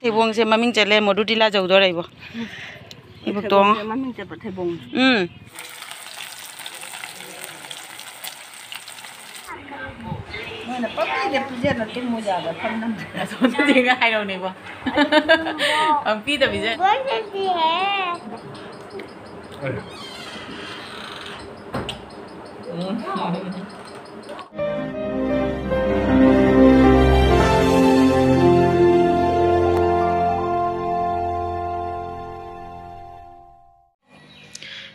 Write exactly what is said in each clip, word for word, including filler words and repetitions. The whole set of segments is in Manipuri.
ꯊꯩꯕꯣꯡꯁꯦ ꯃꯃꯤꯡ ꯆꯠꯂꯦ, ꯃꯣꯗꯨ ꯗꯤꯂꯥ ꯌꯧꯗꯣꯔꯦ ꯏꯕꯣ꯫ ꯏꯕꯣꯛꯇꯣ꯫ ꯊꯩꯕꯣꯡꯁꯦ ꯃꯃꯤꯡ ꯆꯠꯄ ꯊꯩꯕꯣꯡ꯫ ꯎꯝ꯫ ꯅꯣꯏꯅ ꯄꯪꯄꯤꯗ ꯄꯤꯖꯗꯅ ꯇꯨꯝꯃꯨ ꯌꯥꯕ ꯐꯝ ꯅꯝꯗꯅ꯫ ꯑꯁꯣꯝꯗꯗꯤ ꯉꯥꯏꯔꯧꯅꯦꯀꯣ꯫ ꯄꯪꯄꯤꯗ ꯄꯤꯖ-꯫ ꯎꯝ꯫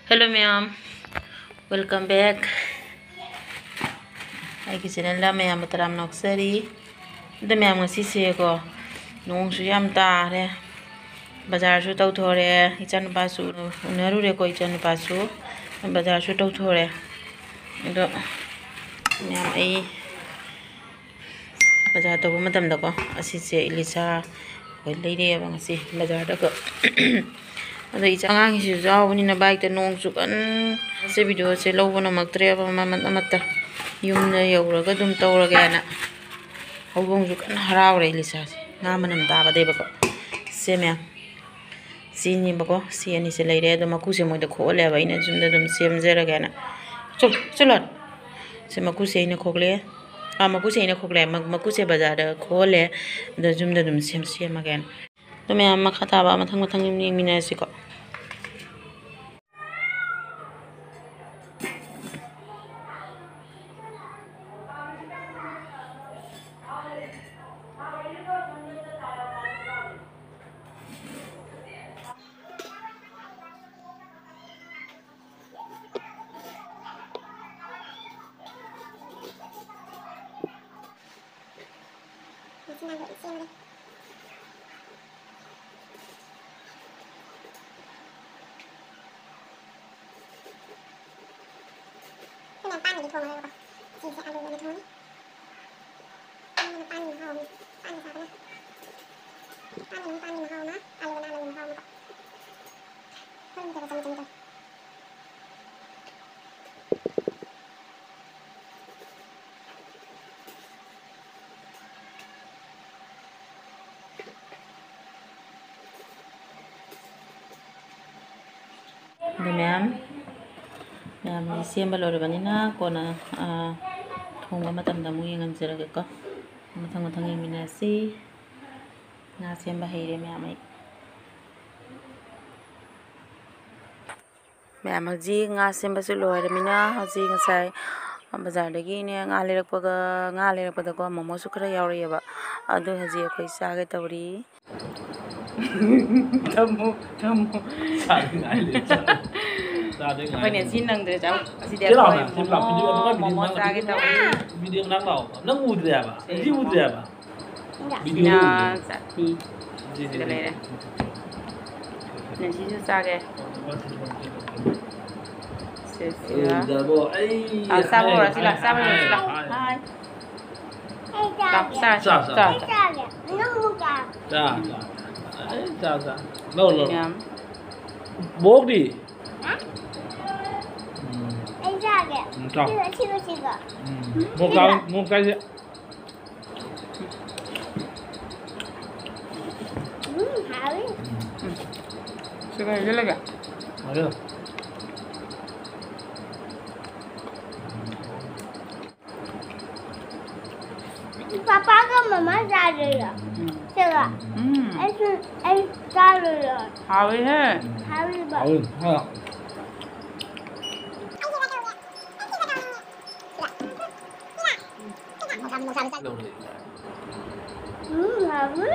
Hello ꯃꯌꯥꯝ, welcome back ꯑꯩꯒꯤ channelꯗ꯫ ꯃꯌꯥꯝꯕꯨ ꯇꯔꯥꯝꯅ ꯑꯣꯛꯆꯔꯤ꯫ ꯑꯗꯣ ꯃꯌꯥꯝ, ꯉꯁꯤꯁꯦꯀꯣ, ꯅꯣꯡꯁꯨ ꯌꯥꯝ ꯇꯥꯔꯦ, ꯕꯖꯥꯔꯁꯨ ꯇꯧꯊꯣꯔꯦ, ꯏꯆꯥꯅꯨꯄꯥꯁꯨ ꯎꯅꯔꯨꯔꯦꯀꯣ, ꯏꯆꯥꯅꯨꯄꯥꯁꯨ ꯕꯖꯥꯔꯁꯨ ꯇꯧꯊꯣꯔꯦ꯫ ꯑꯗꯣ ꯃꯌꯥꯝ, ꯑꯩ ꯕꯖꯥꯔ ꯇꯧꯕ ꯃꯇꯝꯗꯀꯣ, ꯑꯁꯤꯁꯦ ꯏꯂꯤꯁꯥ ꯍꯣꯏ ꯂꯩꯔꯛꯑꯦꯕ ꯉꯁꯤ ꯕꯖꯥꯔꯗꯀꯣ꯫ ꯑꯗꯣ ꯏꯆꯥ ꯑꯉꯥꯡꯁꯤꯁꯨ ꯌꯥꯎꯕꯅꯤꯅ bikeꯇ ꯅꯣꯡ ꯆꯨꯀꯟ-, ꯁꯦ videoꯁꯦ ꯂꯧꯕ ꯉꯝꯃꯛꯇ꯭ꯔꯦꯕ ꯃꯃꯜ ꯑꯃꯠꯇ꯫ ꯌꯨꯝꯗ ꯌꯧꯔꯒ ꯑꯗꯨꯝ ꯇꯧꯔꯒꯦꯅ꯫ ꯍꯧꯗꯣꯡꯁꯨ ꯀꯟꯅ ꯍꯔꯥꯎꯔꯦ ꯏꯂꯤꯁꯥꯁꯦ꯫ ꯉꯥ ꯃꯅꯝ ꯇꯥꯕꯗꯩꯕꯀꯣ꯫ ꯁꯦ ꯃꯌꯥꯝ꯫ ꯁꯤꯅꯦꯕꯀꯣ꯫ ꯁꯤ ꯑꯅꯤꯁꯦ ꯂꯩꯔꯦ꯫ ꯑꯗꯣ ꯃꯀꯨꯁꯦ ꯃꯣꯏꯗ ꯈꯣꯛꯍꯜꯂꯦꯕ꯫ ꯑꯩꯅ ꯌꯨꯝꯗ ꯑꯗꯨꯝ ꯁꯦꯝꯖꯔꯒꯦꯅ꯫ ꯆꯨꯞ-, ꯆꯨꯂꯣꯠ꯫ ꯁꯤ ꯃꯀꯨꯁꯦ ꯑꯩꯅ ꯈꯣꯛꯂꯦ꯫ ꯑꯥ, ꯃꯀꯨꯁꯦ ꯑꯩꯅ ꯈꯣꯛꯂꯦ꯫ ꯃ-, ꯃꯀꯨꯁꯦ ꯕꯖꯥꯔꯗ ꯈꯣꯛꯍꯜꯂꯦ꯫ ꯑꯗꯣ ꯌꯨꯝꯗ ꯑꯗꯨꯝ ꯁꯦꯝ-, ꯁꯦꯝꯃꯒꯦꯅ꯫ ꯑꯗꯣ ꯃꯌꯥꯝ, ꯃꯈꯥ ꯇꯥꯕ ꯃꯊꯪ ꯃꯊꯪ ꯌꯦꯡꯃꯤꯟꯅꯔꯁꯤꯀꯣ꯫ ꯃꯆꯤꯟ ꯃꯅꯥꯎ ꯂꯣꯏ ꯁꯦꯝꯃꯒꯦ꯫ ꯑꯩꯈꯣꯏꯅ ꯄꯥꯟꯒꯗꯤ ꯊꯣꯡꯉꯔꯣꯏꯕꯀꯣ꯫ ꯁꯤꯁꯦ ꯑꯂꯨ ꯑꯣꯏꯅ ꯊꯣꯡꯉꯅꯤ꯫ ꯄꯥꯟꯒꯅ ꯄꯥꯟꯒꯤ ꯃꯍꯥꯎ ꯑꯃ, ꯄꯥꯟꯒ ꯆꯥꯕꯅ꯫ ꯄꯥꯟꯒꯅ ꯄꯥꯟꯒꯤ ꯃꯍꯥꯎ ꯑꯃ, ꯑꯂꯨꯒꯅ ꯑꯂꯨꯒꯤ ꯃꯍꯥꯎ ꯑꯃꯀꯣ꯫ ꯄꯨꯟꯗꯕ ꯆꯝꯊꯣꯡ ꯇꯧ꯫ ꯑꯗꯨ ꯃꯌꯥꯝ, ꯃꯌꯥꯝ ꯁꯦꯝꯕ ꯂꯣꯏꯔꯕꯅꯤꯅ ꯀꯣꯟꯅ, ꯑ, ꯊꯣꯡꯕ ꯃꯇꯝꯗ ꯑꯃꯨꯛ ꯌꯦꯡꯍꯟꯖꯔꯒꯦꯀꯣ꯫ ꯃꯊꯪ ꯃꯊꯪ ꯌꯦꯡꯃꯤꯟꯅꯔꯁꯤ꯫ ꯉꯥ ꯁꯦꯝꯕ ꯍꯩꯔꯦ ꯃꯌꯥꯝ ꯑꯩ꯫ ꯃꯌꯥꯝ ꯍꯧꯖꯤꯛ ꯉꯥ ꯁꯦꯝꯕꯁꯨ ꯂꯣꯏꯔꯃꯤꯅ ꯍꯧꯖꯤꯛ ꯉꯁꯥꯏ ꯕꯖꯥꯔꯗꯒꯤꯅꯦ ꯉꯥ ꯂꯩꯔꯛꯄꯒ, ꯉꯥ ꯂꯩꯔꯛꯄꯗꯀꯣ ꯃꯣꯃꯣꯁꯨ ꯈꯔ ꯌꯥꯎꯔꯛꯑꯦꯕ꯫ ꯑꯗꯨ ꯍꯧꯖꯤꯛ ꯑꯩꯈꯣꯏ ꯆꯥꯒꯦ ꯇꯧꯔꯤ꯫ ꯊꯝꯃꯣ, ꯊꯝꯃꯣ꯫ ꯆꯥꯅꯤꯡꯉꯥꯏ ꯂꯩ, ꯆꯥ-, ꯆꯥꯗꯣꯏ ꯉꯥꯏ ꯑꯩꯈꯣꯏꯅ ꯂꯩ꯫ ꯁꯤ ꯅꯪꯗ꯭ꯔꯦ, ꯆꯥꯎ꯫ ꯑꯁꯤꯗꯤ ꯁꯤ ꯂꯥꯛꯑꯣ, ꯑꯩꯈꯣꯏ ꯁꯤ ꯂꯥꯛꯑꯣ, ꯃꯣꯃꯣ, video ꯑꯃ ꯀꯥꯞꯄꯤ, ꯃꯣꯃꯣ ꯅꯪ ꯆꯥꯒꯦ ꯇꯧꯔꯤ꯫ Video ꯅꯪ ꯂꯥꯛꯑꯣ꯫ ꯅꯪ ꯎꯗ꯭ꯔꯦ ꯍꯥꯏꯕ꯫ ꯁꯤ ꯁꯤ ꯎꯗ꯭ꯔꯦ ꯍꯥꯏꯕ꯫ ꯁꯤꯅ ꯆꯠꯅꯤ꯫ Video ꯎꯗ꯭ꯔꯦ꯫ ꯁꯤ, ꯁꯤ, ꯁꯤꯗ ꯁꯤ꯫ ꯂꯩꯔꯦ꯫ ꯅꯦꯟꯁꯤꯁꯨ ꯆꯥꯒꯦ꯫ ꯁꯦ, ꯁꯤꯒ꯫ ꯑꯩ ꯌꯥꯔꯕꯣ? ꯑꯩ ꯑꯥ, ꯆꯥꯕ ꯍꯧꯔꯁꯤ ꯂꯥꯎ, ꯆꯥꯕ ꯍꯧꯔꯁꯤ ꯂꯥꯎ꯫ ꯍꯥꯏ꯫ ꯂꯥꯎ, ꯆꯥꯔꯁꯤ꯫ ꯆꯥ, ꯆꯥ꯫ ꯆꯥ, ꯆꯥ꯫ ꯆꯥ, ꯆꯥ꯫ ꯑꯩ ꯆꯥ, ꯆꯥ꯫ ꯂꯧ, ꯂꯧ꯫ ꯌꯥꯝ꯫ ꯕꯣꯛꯗꯤ? ꯍꯥ? ꯎꯝ꯫ ꯑꯩ ꯆꯥꯒꯦ꯫ ꯎꯝ, ꯆꯥꯎ꯫ ꯁꯤꯒ, ꯁꯤꯒ, ꯁꯤꯒ꯫ ꯎꯝ꯫ ꯃꯣꯔꯣꯛ ꯆꯥꯎ, ꯁꯤꯒ꯫ ꯃꯣꯔꯣꯛ ꯆꯥꯏꯁꯦ꯫ ꯎꯝ, ꯍꯥꯎꯋꯤ꯫ ꯎꯝ꯫ ꯁꯤꯒ ꯍꯩꯖꯤꯜꯂꯒꯦ꯫ ꯍꯥꯏꯌꯣ꯫ ꯄꯥꯄꯥꯒ ꯃꯃꯥ ꯆꯥꯗꯣꯏꯔꯣ? ꯎꯝ꯫ ꯁꯤꯒ? ꯎꯝ꯫ ꯑꯩꯁꯨ, ꯑꯩ ꯆꯥꯗꯣꯏꯔꯣ? ꯍꯥꯎꯋꯤꯍꯦ꯫ ꯍꯥꯎꯋꯤꯕ꯫ ꯍꯥꯎꯋꯤ꯫ ꯍꯥ꯫ ꯎꯝ, ꯍꯥꯎꯋꯤ꯫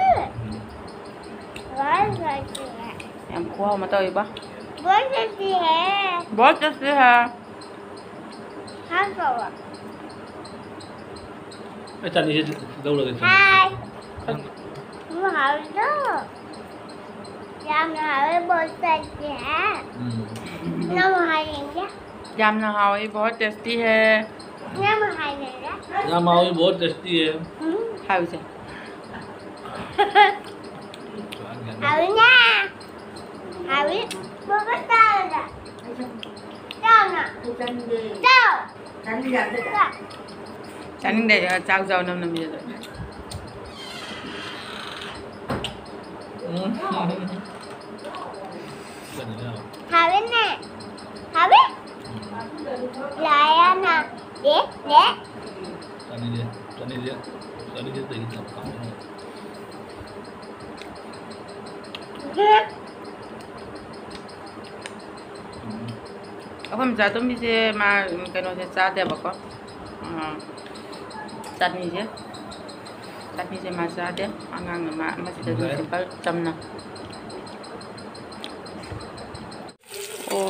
ꯌꯥꯝ ꯈꯨꯍꯥꯎ ꯑꯃ ꯇꯧꯋꯤꯕ꯫ बहुत टेस्टी है। बहुत टेस्टी है। हाँ, खाओ। ꯑꯩ ꯆꯥꯅꯤꯁꯦ ꯂꯧꯔꯒꯦ꯫ ꯍꯥꯏ꯫ ꯎꯝ, ꯍꯥꯎꯋꯤꯀꯣ꯫ ꯌꯥꯝꯅ ꯍꯥꯎꯋꯦ, बहुत टेस्टी है꯫ ꯎꯝ꯫ ꯅꯪ ꯍꯥꯏꯅꯤꯡꯗꯦ꯫ ꯌꯥꯝꯅ ꯍꯥꯎꯋꯤ, बहुत टेस्टी है꯫ ꯌꯥꯝ ꯍꯥꯎꯋꯤ, बहुत tasty है꯫ ꯎꯝ꯫ ꯍꯥꯏꯕꯁꯦ꯫ ꯍꯥꯎꯋꯤꯅꯦ꯫ ꯍꯥꯎꯋꯤ꯫ ꯕꯕꯥ ꯆꯥꯔꯣꯗ꯫ ꯆꯥꯎꯅ꯫ ꯆꯥꯎ꯫ ꯆꯥ꯫ ꯆꯥꯅꯤꯡꯗꯦ, ꯆꯥꯛ ꯆꯥꯎ ꯅꯝ ꯅꯝ ꯌꯦꯜꯂꯣ꯫ ꯎꯝ꯫ ꯍꯥꯎꯋꯦꯅꯦ꯫ ꯍꯥꯎꯋꯦ? ꯎꯝ꯫ ꯂꯥꯏꯌꯥꯅ꯫ ꯗꯦ, ꯗꯦ꯫ ꯆꯥꯅꯤꯡꯗꯦ, ꯆꯥꯅꯤꯡꯗꯦ, ꯆꯥꯅꯤꯡꯗꯦ ꯇꯧꯔꯤꯁꯦ ꯌꯥꯝ ꯍꯥꯎꯋꯦꯅꯦ꯫ ꯎꯝ꯫ ꯑꯩꯈꯣꯏ ꯃꯆꯥ ꯇꯨꯝꯕꯤꯁꯦ ꯃꯥ, ꯎꯝ, ꯀꯩꯅꯣꯁꯦ ꯆꯥꯗꯦꯕꯀꯣ꯫ ꯎꯝ, ꯆꯠꯅꯤꯁꯦ꯫ ꯆꯠꯅꯤꯁꯦ ꯃꯥ ꯆꯥꯗꯦ꯫ ꯑꯉꯥꯡꯅ ꯃꯥ, ꯃꯁꯤꯗ ꯑꯗꯨꯝ ꯎꯝ꯫ ꯁꯤꯝꯄꯜ ꯆꯝꯅ꯫ ꯑꯣ,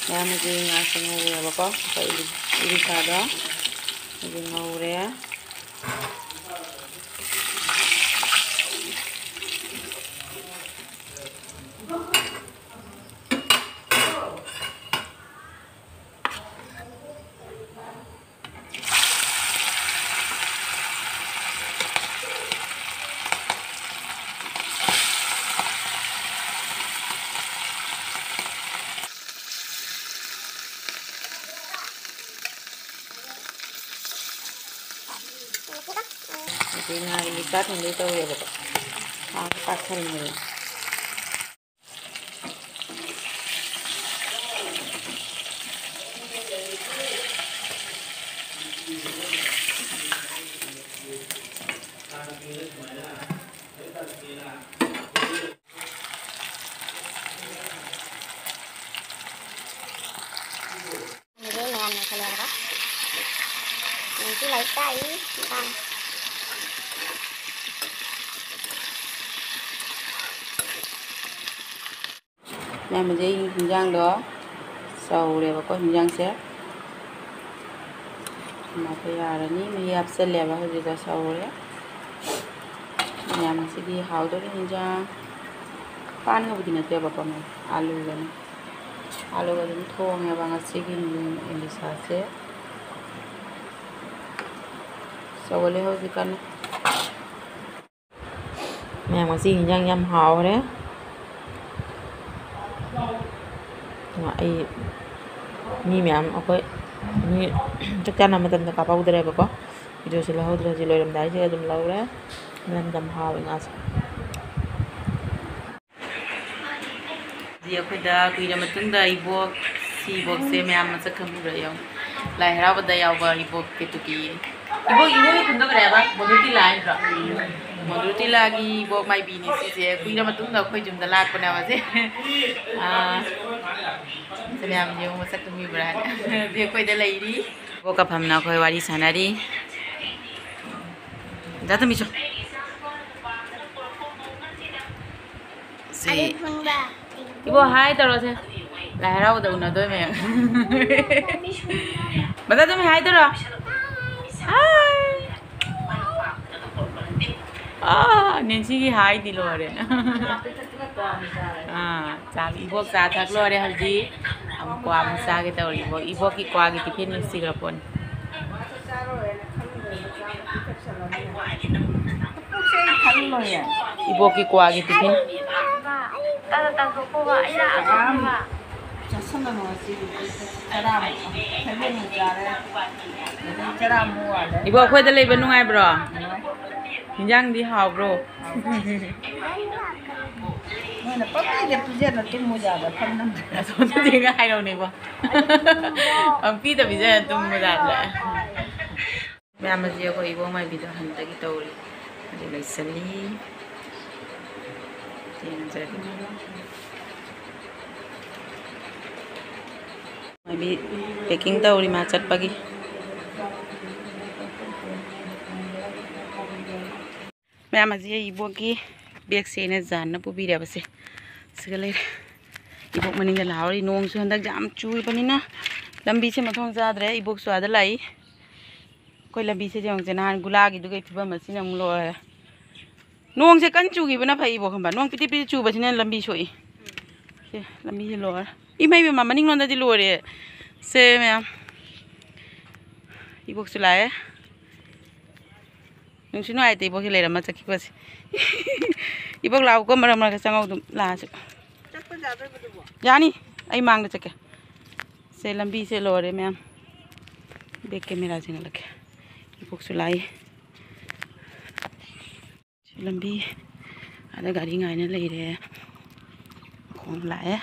ꯃꯌꯥꯝꯒꯤ ꯉꯥꯁꯦ ꯉꯧꯔꯦꯕꯀꯣ꯫ ꯑꯩꯈꯣꯏ ꯏꯂꯤ-, ꯏꯂꯤꯁꯥꯗꯣ ꯍꯧꯖꯤꯛ ꯉꯧꯔꯦ꯫ ꯍꯧꯖꯤꯛ ꯉꯥꯒꯤ ꯃꯤꯠꯄꯥ ꯊꯣꯡꯗꯣꯏ ꯇꯧꯔꯦꯕꯀꯣ꯫ ꯉꯥꯒꯤ ꯄꯥꯊꯟꯅꯤ꯫ ꯑꯗꯨꯗꯩ ꯃꯌꯥꯝ ꯂꯣꯏꯁꯤꯜꯂꯦꯕꯀꯣ꯫ ꯅꯨꯡꯇꯤ ꯂꯥꯏꯔꯤꯛ ꯇꯥꯛꯏ ꯅꯨꯄꯥꯅ꯫ ꯃꯌꯥꯝ, ꯍꯧꯖꯤꯛ ꯑꯩ ꯍꯤꯟꯖꯥꯡꯗꯣ ꯁꯧꯔꯦꯕꯀꯣ, ꯍꯤꯟꯖꯥꯡꯁꯦ꯫ ꯊꯝꯃꯒ ꯌꯥꯔꯅꯤ꯫ ꯃꯍꯤ ꯍꯥꯞꯆꯜꯂꯦꯕ, ꯍꯧꯖꯤꯛꯇ ꯁꯧꯔꯦ꯫ ꯃꯌꯥꯝ, ꯉꯁꯤꯗꯤ ꯍꯥꯎꯗꯣꯔꯤ ꯍꯤꯟꯖꯥꯡ꯫ ꯄꯥꯟꯒꯕꯨꯗꯤ ꯅꯠꯇꯦꯕꯀꯣ, ꯑꯥꯂꯨꯒꯅꯤ꯫ ꯑꯥꯂꯨꯒ ꯑꯗꯨꯝ ꯊꯣꯡꯉꯦꯕ ꯉꯁꯤꯒꯤ ꯏꯂꯤꯁꯥꯁꯦ꯫ ꯁꯧꯒꯠꯂꯦ ꯍꯧꯖꯤꯛ ꯀꯟꯅ꯫ ꯃꯌꯥꯝ, ꯉꯁꯤ ꯍꯤꯟꯖꯥꯡ ꯌꯥꯝ ꯍꯥꯎꯔꯦ꯫ ꯑꯩ ꯃꯤ ꯃꯌꯥꯝ, ꯑꯩꯈꯣꯏ ꯃꯤ ꯆꯥꯛ ꯆꯥꯅꯕ ꯃꯇꯝꯗ ꯀꯥꯞꯍꯧꯗ꯭ꯔꯦꯕꯀꯣ꯫ ꯚꯤꯗꯤꯑꯣꯁꯦ ꯂꯧꯍꯧꯗ꯭ꯔꯦ, ꯍꯧꯖꯤꯛ ꯂꯣꯏꯔꯝꯗꯥꯏꯁꯤꯗ ꯑꯗꯨꯝ ꯂꯧꯔꯦ꯫ ꯃꯌꯥꯝ ꯌꯥꯝ ꯍꯥꯎꯋꯦ ꯉꯥꯁꯦ꯫ ꯑꯩꯈꯣꯏꯗ ꯀꯨꯏꯔ ꯃꯇꯨꯡꯗ ꯏꯕꯣꯛ, ꯁꯤ ꯏꯕꯣꯛꯁꯦ ꯃꯌꯥꯝ ꯃꯁꯛ ꯈꯪꯕꯤꯕ꯭ꯔꯥ ꯌꯦꯡꯉꯨ꯫ ꯂꯥꯏ ꯍꯔꯥꯎꯕꯗ ꯌꯥꯎꯕ ꯏꯕꯣꯛ ꯀꯦꯇꯨꯀꯤ꯫ ꯏꯕꯣꯛ, ꯏꯕꯣꯛꯀꯤ ꯈꯨꯟꯗꯣ ꯀꯔꯤ ꯍꯥꯏꯕ? ꯃꯣꯗꯨꯇꯤ ꯂꯥꯏ ꯅꯠꯇ꯭ꯔꯣ? ꯃꯣꯗꯨꯇꯤ ꯂꯥꯏꯒꯤ ꯏꯕꯣꯛ ꯃꯥꯏꯕꯤꯅꯤ ꯁꯤꯁꯦ꯫ ꯀꯨꯏꯔ ꯃꯇꯨꯡꯗ ꯑꯩꯈꯣꯏ ꯌꯨꯝꯗ ꯂꯥꯛꯄꯅꯦꯕ ꯁꯦ꯫ ꯑꯥ, ꯁꯦ ꯃꯌꯥꯝ ꯌꯦꯡꯉꯨ, ꯃꯁꯛ ꯈꯪꯕꯤꯕ꯭ꯔꯥ ꯍꯥꯏꯅ꯫ ꯁꯤ ꯑꯩꯈꯣꯏꯗ ꯂꯩꯔꯤ꯫ ꯏꯕꯣꯛ ꯀꯐꯝꯅ ꯑꯩꯈꯣꯏ ꯋꯥꯔꯤ ꯁꯥꯟꯅꯔꯤ꯫ ꯗꯥ ꯇꯝꯕꯤꯆꯣ꯫ ꯁꯤ꯫ ꯑꯗꯨ ꯈꯪꯕ꯭ꯔꯥ? ꯏꯕꯣ, ꯍꯥꯏ ꯇꯧꯔꯣꯁꯦ꯫ ꯂꯥꯏ ꯍꯔꯥꯎꯕꯗ ꯎꯅꯗꯣꯏ ꯃꯌꯥꯝ꯫ ꯃꯆꯥ ꯇꯨꯝꯃꯤ ꯍꯥꯏ ꯇꯧꯔꯣ꯫ ꯍꯥꯏ꯫ ꯑꯥ, ꯅꯦꯟꯁꯤꯒꯤ ꯍꯥꯏꯗꯤ ꯂꯣꯏꯔꯦ꯫ ꯑꯥ, ꯆꯥ, ꯏꯕꯣꯛ ꯆꯥ ꯊꯛ ꯂꯣꯏꯔꯦ ꯍꯧꯖꯤꯛ꯫ ꯑꯃꯨꯛ ꯀ꯭ꯋꯥ ꯑꯃꯨꯛ ꯆꯥꯒꯦ ꯇꯧꯔꯤ꯫ ꯏꯕꯣꯛ, ꯏꯕꯣꯛꯀꯤ ꯀ꯭ꯋꯥꯒꯤ ꯇꯤꯐꯤꯟ ꯅꯨꯡꯁꯤꯈ꯭ꯔ ꯄꯣꯠꯅꯤ꯫ ꯄꯨꯛꯁꯦ ꯑꯩ ꯊꯜꯂꯣꯏꯌꯦ꯫ ꯏꯕꯣꯛꯀꯤ ꯀ꯭ꯋꯥꯒꯤ ꯇꯤꯐꯤꯟ꯫ ꯆꯥꯁꯜꯂꯅꯨ ꯉꯁꯤꯗꯤ꯫ ꯆꯔꯥ ꯑꯃ, ꯁꯚꯦꯟ ꯑꯃ ꯆꯥꯔꯦ꯫ ꯑꯗꯩ ꯆꯔꯥ ꯑꯃ ꯋꯥꯠꯂꯦ꯫ ꯏꯕꯣꯛ, ꯑꯩꯈꯣꯏꯗ ꯂꯩꯕ ꯅꯨꯡꯉꯥꯏꯕ꯭ꯔꯣ? ꯅꯨꯡꯉꯥꯏ꯫ ꯍꯤꯟꯖꯥꯡꯗꯤ ꯍꯥꯎꯕ꯭ꯔꯣ? ꯃꯣꯏꯅ ꯄꯪꯄꯤꯗ ꯄꯤꯖꯗꯅ ꯇꯨꯝꯃꯨ ꯌꯥꯗ ꯐꯝ ꯅꯝꯗꯅ꯫ ꯑꯁꯣꯝꯗ ꯆꯦꯡꯒ ꯍꯥꯏꯔꯧꯅꯦꯀꯣ꯫ ꯄꯪꯄꯤꯗ ꯄꯤꯖꯗꯅ ꯇꯨꯝꯃꯨ ꯌꯥꯗ꯫ ꯃꯌꯥꯝ ꯑꯁꯤ ꯑꯩꯈꯣꯏ ꯏꯕꯣꯛ ꯃꯥꯏꯕꯤꯗꯣ ꯍꯟꯕꯒꯤ ꯇꯧꯔꯤ꯫ ꯍꯧꯖꯤꯛ ꯂꯣꯏꯁꯤꯜꯂꯤ꯫ ꯌꯦꯡꯖꯒꯦ꯫ ꯃꯥꯏꯕꯤ packing ꯇꯧꯔꯤ ꯃꯥ ꯆꯠꯄꯒꯤ꯫ ꯃꯌꯥꯝ ꯑꯁꯤ ꯑꯩ ꯏꯕꯣꯛꯀꯤ ꯕꯦꯒꯁꯦ ꯑꯩꯅ ꯖꯥꯟꯅ ꯄꯨꯕꯤꯔꯦꯕꯁꯦ꯫ ꯁꯤꯒ ꯂꯩꯔꯦ꯫ ꯏꯕꯣꯛ ꯃꯅꯤꯡꯗ ꯂꯥꯛꯍꯧꯔꯤ꯫ ꯅꯣꯡꯁꯨ ꯍꯟꯗꯛ ꯌꯥꯝ ꯆꯨꯔꯤꯕꯅꯤꯅ ꯂꯝꯕꯤꯁꯦ ꯃꯊꯣꯡ ꯆꯥꯗ꯭ꯔꯦ꯫ ꯏꯕꯣꯛꯁꯨ ꯑꯥꯗ ꯂꯥꯛꯏ꯫ ꯑꯩꯈꯣꯏ ꯂꯝꯕꯤꯁꯦ ꯌꯦꯡꯉꯨꯁꯦ, ꯅꯍꯥꯟ ꯒꯨꯂꯥꯒꯤꯗꯨꯒ ꯐꯤꯕꯝ ꯑꯁꯤꯅ ꯑꯃꯨꯛ ꯂꯣꯏꯔꯦ꯫ ꯅꯣꯡꯁꯦ ꯀꯟꯅ ꯆꯨꯈꯤꯕꯅ ꯐꯩꯕꯣ, ꯈꯪꯕ꯭ꯔꯥ? ꯅꯣꯡ ꯄꯤꯇꯤ ꯄꯤꯇꯤ ꯆꯨꯕꯁꯤꯅ ꯂꯝꯕꯤ ꯁꯣꯛꯏ꯫ ꯁꯦ, ꯂꯝꯕꯤꯁꯦ ꯂꯣꯏꯔꯦ꯫ ꯏꯃꯩ ꯃꯃꯥ, ꯃꯅꯤꯡꯂꯣꯝꯗꯗꯤ ꯂꯣꯏꯔꯦ꯫ ꯁꯦ ꯃꯌꯥꯝ, ꯏꯕꯣꯛꯁꯨ ꯂꯥꯛꯑꯦ꯫ ꯅꯨꯡꯁꯨ ꯅꯨꯡꯉꯥꯏꯇꯦ, ꯏꯕꯣꯛꯁꯦ ꯂꯩꯔꯝꯃ ꯆꯠꯈꯤꯕꯁꯦ꯫ ꯏꯕꯣꯛ ꯂꯥꯛꯎꯀꯣ, ꯃꯔꯛ ꯃꯔꯛꯇ ꯆꯪꯉꯧ ꯑꯗꯨꯝ ꯂꯥꯛꯑꯁꯨ꯫ ꯆꯠꯄ ꯌꯥꯗꯣꯏꯕꯗꯨꯕꯣ? ꯌꯥꯅꯤ, ꯑꯩ ꯃꯥꯡꯗ ꯆꯠꯀꯦ꯫ ꯁꯦ, ꯂꯝꯕꯤꯁꯦ ꯂꯣꯏꯔꯦ ꯃꯌꯥꯝ꯫ Back camera ꯆꯤꯡꯍꯜꯂꯛꯀꯦ꯫ ꯏꯕꯣꯛꯁꯨ ꯂꯥꯛꯏ꯫ ꯁꯤ ꯂꯝꯕꯤ ꯑꯥꯗ ꯒꯥꯔꯤ ꯉꯥꯏꯅ ꯂꯩꯔꯦ꯫ ꯂꯥꯛꯑꯦ꯫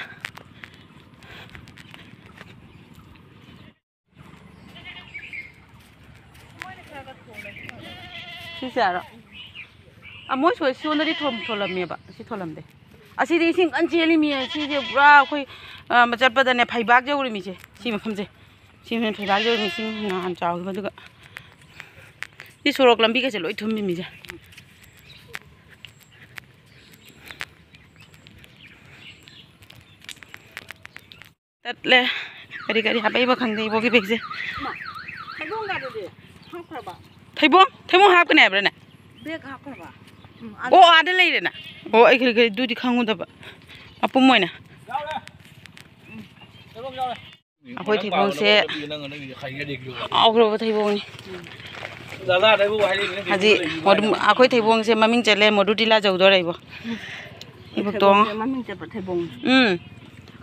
ꯁꯤꯁꯦ ꯌꯥꯔꯣ? ꯑ, ꯃꯣꯏ ꯁꯣꯏ-, ꯁꯣꯝꯗꯗꯤ ꯊꯣꯝ-, ꯊꯣꯂꯝꯃꯦꯕ꯫ ꯁꯤ ꯊꯣꯂꯝꯗꯦ꯫ ꯑꯁꯤꯗꯤ ꯏꯁꯤꯡ ꯀꯟꯅ ꯆꯦꯜꯂꯤꯃꯤ꯫ ꯁꯤꯁꯦ ꯄꯨꯔꯥ ꯑꯩꯈꯣꯏ, ꯑ, ꯆꯠꯄꯗꯅꯦ ꯐꯩꯕꯥꯛ ꯌꯧꯔꯤꯃꯤꯁꯦ꯫ ꯁꯤ ꯃꯐꯝꯁꯦ꯫ ꯁꯤ ꯃꯐꯝ ꯐꯩꯕꯥꯛ ꯌꯧꯔꯤꯃꯤ꯫ ꯏꯁꯤꯡ ꯅꯍꯥꯟ ꯆꯥꯎꯈꯤꯕ ꯑꯗꯨꯒ꯫ ꯁꯤ ꯁꯣꯔꯣꯛ ꯂꯝꯕꯤꯒꯁꯦ ꯂꯣꯏ ꯊꯨꯝꯃꯤꯃꯤꯁꯦ꯫ ꯇꯠꯂꯦ꯫ ꯀꯔꯤ ꯀꯔꯤ ꯍꯥꯄꯛꯏꯕ ꯈꯪꯗꯦ ꯏꯕꯣꯒꯤ ꯕꯦꯒꯁꯦ꯫ ꯊꯩꯕꯣꯡꯒꯗꯨꯗꯤ ꯍꯥꯞꯈ꯭ꯔꯕ? ꯊꯩꯕꯣꯡ? ꯊꯩꯕꯣꯡ ꯍꯥꯞꯀꯅꯤ ꯍꯥꯏꯕ꯭ꯔꯥꯅꯦ? ꯕꯦꯒ ꯍꯥꯞꯈ꯭ꯔꯕ? ꯎꯝ, ꯑꯣ, ꯑꯥꯗ ꯂꯩꯔꯦꯅ꯫ ꯑꯣ, ꯑꯩ ꯀꯔꯤ ꯀꯔꯤ ꯑꯗꯨꯗꯤ ꯈꯪꯉꯨꯗꯕ꯫ ꯃꯄꯨꯝ ꯑꯣꯏꯅ꯫ ꯌꯥꯎꯔꯦ꯫ ꯎꯝ, ꯊꯩꯕꯣꯡ ꯌꯥꯎꯔꯦ꯫ ꯑꯩꯈꯣꯏ ꯊꯩꯕꯣꯡꯁꯦ ꯍꯥꯎꯈ꯭ꯔꯕ ꯊꯩꯕꯣꯡꯅꯤ꯫ ꯍꯧꯖꯤꯛ ꯃꯗꯨꯝ-, ꯑꯩꯈꯣꯏ ꯊꯩꯕꯣꯡꯁꯦ ꯃꯃꯤꯡ ꯆꯠꯂꯦ ꯃꯣꯗꯨꯇꯤꯂꯥ ꯆꯧꯗꯣꯔꯦ ꯏꯕꯣ꯫ ꯏꯕꯣꯛꯇꯣ꯫ ꯊꯩꯕꯣꯡꯁꯦ ꯃꯃꯤꯡ ꯆꯠꯄ ꯊꯩꯕꯣꯡꯅꯤ꯫ ꯎꯝ꯫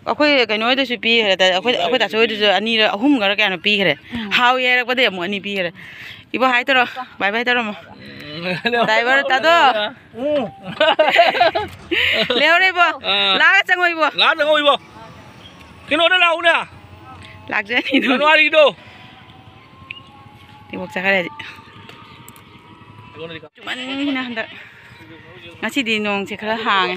ꯑꯩꯈꯣꯏ ꯀꯩꯅꯣ ꯍꯣꯏꯗꯁꯨ ꯄꯤꯈ꯭ꯔꯦ꯫ ꯑꯩꯈꯣꯏ, ꯑꯩꯈꯣꯏ ꯇꯥꯆꯧ ꯍꯣꯏꯗꯁꯨ ꯑꯅꯤꯔ ꯑꯍꯨꯝꯒꯔ ꯀꯌꯥꯅꯣ ꯄꯤꯈ꯭ꯔꯦ꯫ ꯎꯝ꯫ ꯍꯥꯎꯏ ꯍꯥꯏꯔꯛꯄꯗꯩ ꯑꯃꯨꯛ ꯑꯅꯤ ꯄꯤꯈ꯭ꯔꯦ꯫ ꯏꯕꯣ ꯍꯥꯏ ꯇꯧꯔꯣ꯫ ꯕꯥꯏ ꯕꯥꯏ ꯇꯧꯔꯝꯃꯣ꯫ ꯗ꯭ꯔꯥꯏꯚꯔ ꯇꯥꯗꯣ꯫ ꯎꯝ꯫ ꯂꯩꯍꯧꯔꯦ ꯏꯕꯣ꯫ ꯑꯥ꯫ ꯂꯥꯛꯑꯒ ꯆꯪꯉꯣ ꯏꯕꯣ꯫ ꯂꯥꯛꯑꯒ ꯆꯪꯉꯣ ꯏꯕꯣ꯫ ꯀꯩꯅꯣꯗ ꯂꯥꯛꯎꯅꯦ꯫ ꯂꯥꯛꯆꯅꯤ ꯑꯗꯨꯝ꯫ ꯖꯅꯋꯥꯔꯤꯒꯤꯗꯣ꯫ ꯏꯕꯣꯛ ꯆꯠꯈ꯭ꯔꯦ ꯍꯧꯖꯤꯛ꯫ ꯆꯨꯝꯃꯟꯒꯤꯅ ꯍꯟꯗꯛ꯫ ꯉꯁꯤꯗꯤ ꯅꯣꯡꯁꯦ ꯈꯔ ꯍꯥꯡꯉꯦ꯫